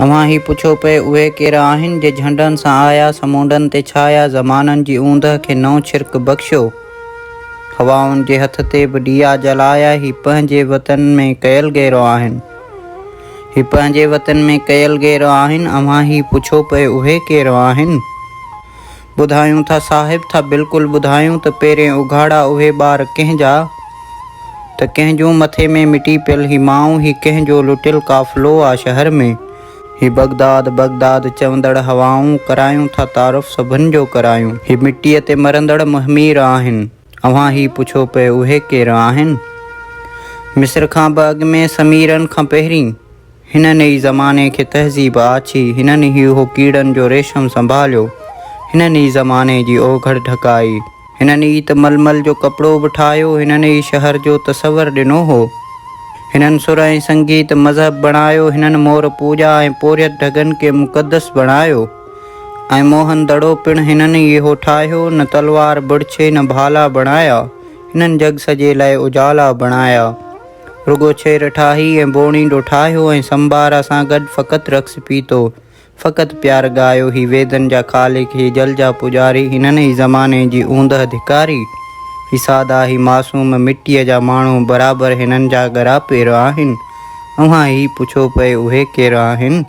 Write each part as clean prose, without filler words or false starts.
اوهان هي پڇو پئي اهي ڪير آهن، جي جهنڊن سان آيا، سمونڊن تي ڇايا، زمانن جي اوندهه کي نئون ڇرڪ بخشيو، هوائن جي هٿ تي به ڏيئا جلايا، هي پنهنجي وطن ۾ ڪيل غير آهن. هي پنهنجي وطن ۾ ڪيل غير آهن، اوهان هي پڇو پئي اهي ڪير آهن. ٻڌايون ٿا صاحب ٿا بلڪل ٻڌايون ته پيرين اگهاڙا اهي ٻار ڪنهن جا ته ڪنهن جون مٿي ۾ مٽي پيل هي مائون هي ڪنهن جو لٽيل قافلو آ شهر ۾ هي بغداد بغداد چوندڙ هوائون ڪرايون ٿا تعارف سڀن جو ڪرايون هي مٽيء تي مرندڙ مهمير آهن اوهان هي پڇو پئي اهي ڪير آهن مصر کان به اڳ ۾ سميرن کان پهرين. هنن ئي زماني کي تهذيب آڇي، هنن ئي اهو ڪيڙن جو ريشم سنڀاليو، هنن ئي زماني جي اوگهڙ ڍڪائي، هنن ئي ته ململ جو ڪپڙو به ٺاهيو، هنن ئي شهر جو تصور ڏنو هو. هنن سر ۽ سنگيت مذهب بڻايو، هنن مور پوڄا ۽ پورهيت ڍڳن کي مقدس بڻايو ۽ موهن دڙو پڻ هنن ئي اهو ٺاهيو، نه تلوار بڙڇي نه ڀالا بڻايا، هنن جڳ سڄي لاء اجالا بڻايا. رڳو ڇير ٺاهي ۽ بوڻينڊو ٺاهيو ۽ سمبارا سان گڏ فقط رقص پيتو، فقط پيار ڳايو. هي ويدن جا خالق، هي جل جا پوڄاري، هنن ئي زماني جي اوندهه ڌڪاري. هي سادا، هي معصوم مٽيء جا ماڻهو برابر هنن جا ڳرا پير آهن. اوهان هي پڇو پئي اهي ڪير آهن؟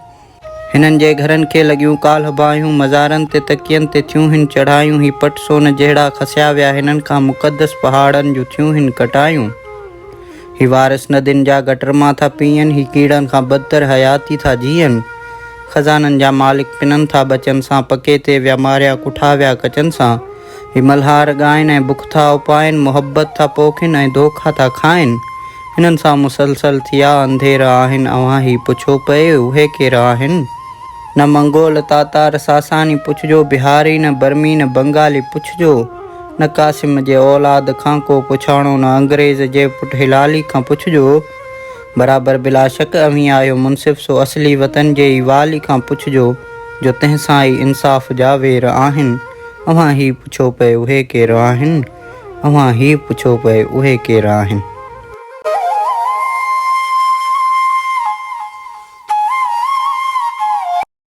هنن جي گهرن کي لڳيون ڪالهه باهيون، مزارن تي تڪين تي ٿيون هن چڙهايون، هي پٽ سون جهڙا کسيا ويا هنن کان مقدس پهاڙن جون ٿيون هن ڪٽايون. هي وارث ندين جا گٽر مان ٿا پيئن، هي ڪيڙن کان بدتر حياتي ٿا جيئن. خزانن جا مالڪ پنن ٿا ٻچن سان، پڪي تي ويا ماريا ڪٺا ويا ڪچن سان. هي ملهار ڳائن ۽ بک ٿا اپائن، محبت ٿا پوکين ۽ دوکا ٿا کائن. هنن سان مسلسل ٿيا انڌير آهن، اوهان هي پڇو پئي اهي ڪير آهن؟ نه منگول، تاتار، ساساني پڇجو، بهاري نه برمي نه بنگالي پڇجو، نه قاسم جي اولاد کان ڪو پڇاڻو نه انگريز جي پٽ هلالي کان پڇجو. برابر بلاشڪ اوهين آهيو منصف سو اصلي وطن جي ئي والي کان پڇجو جو تنهن سان ئي انصاف جا وير آهن. اوهان هي پڇو پئي اهي ڪير آهن؟ اوهان هي پڇو پئي اهي ڪير آهن؟